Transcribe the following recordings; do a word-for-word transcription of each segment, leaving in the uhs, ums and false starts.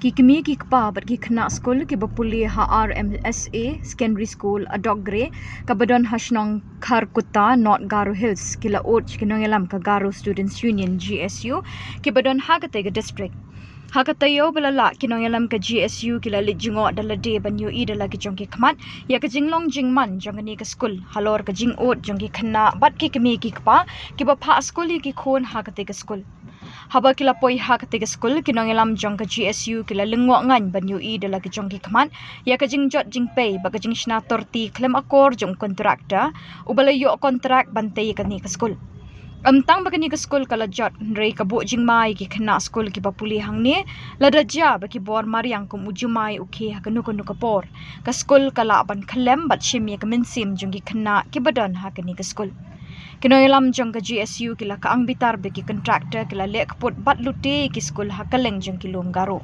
Ki kmie ki kpa bad ki khynnah skul kiba pule ha R M S A Secondary School Adokgre kaba don ha shnong Kharkutta, North Garo Hills, ki la ud sha ki nongïalam ka Garo Students Union, G S U, kiba don ha katei ka district. Ha ka taïew ba la lah, ki nongïalam ka G S U ki la leit jngoh da lade ban ïohi da la ki jong ki khmat ïa ka jinglong jingman jong kane ka skul halor ka jingud jong ki khynnah bad ki kmie ki kpa kiba phah skul ïa ki khun ha katei ka skul. Haba ki la poi ha katei ka skul, ki nongïalam jong ka G S U ki la lyngngoh ngaiñ ban ïohi da la ki jong ki khmat ïa ka jingjot jingpei bad ka jingshna torti khlem akor jong u kontraktor uba la ïoh kontrak ban tei ïa kane ka skul. Ym tang ba kane ka skul ka la jot, hynrei ka buh jingma ïa ki khynnah skul kiba pule hangne, lada jia ba ki bor mariang kum u jumai u khie ha kano kano ka por, ka skul ka lah ban khyllem bad shim ïa ka mynsiem jong ki khynnah kiba don ha kane ka skul. Ki nongïalam jong ka G S U ki la kyang bitar ba ki kontraktor ki la leh kput bad lute ïa ki skul ha kylleng jong ki lum Garo.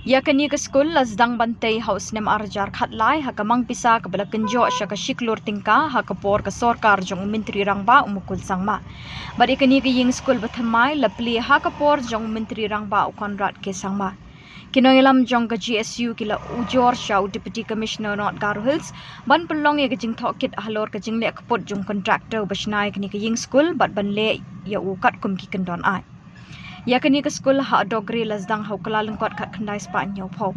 Ïa kane ka skul la sdang ban tei ha u snem ar hajar khatlai ha ka mang pisa kaba la kynjoh sha ka shi klur tyngka ha ka por ka sorkar jong u Myntri Rangbah u Mukul Sangma. Bad ïa kane ka ïing skul bathymmai la plie ha ka por jong u Myntri Rangbah u Conrad K Sangma. Ki nongïalam jong ka G S U ki la ujor sha u Deputy Commissioner North Garo Hills ban pynlong ïa ka jingtohkit halor ka jingleh kput jong u kontraktor uba shna ïa kane ka ïing skul bad ban leh ïa u katkum ki kyndon aiñ. Ïa kane ka skul ha Adokgre la sdang ha u Kyllalyngkot khatkhyndai spah hynñiewphew.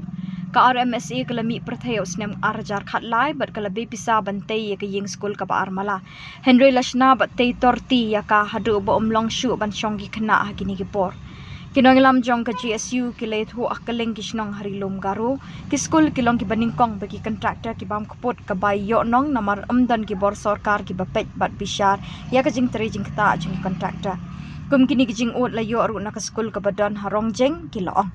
Ka R M S A ka la mih pyrthei ha u snem ar hajar khatlai bad ka la bei pisa ban tei ïa ka ïing skul kaba ar mala. Hynrei la shna bad tei torti ïa ka haduh ba ym long shuh ban shong ki khynnah ha kine ki por. Ki nongïalam jong ka G S U ki la ïathuh ha kylleng ki shnong ha Ri Lum Garo, ki skul ki long kiba nyngkong ba ki kontraktor ki bam kput ka bai ïoh nong namar ym don ki bor sorkar kiba peit bad bishar ïa ka jingtrei jingktah jong ki kontraktor. Kum kine ki jingud la ïoh ruh na ka skul kaba don ha Rongjeng, ki la ong.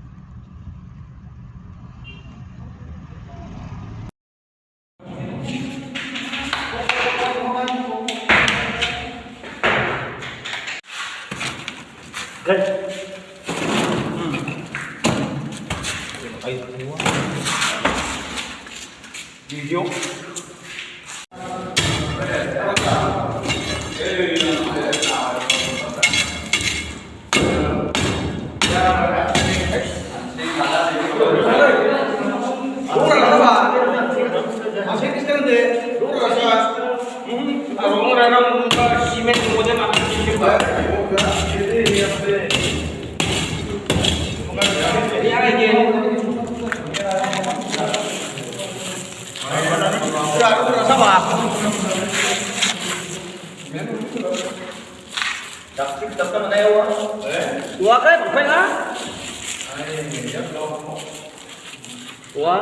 Wa kai bang kai ha? Wa.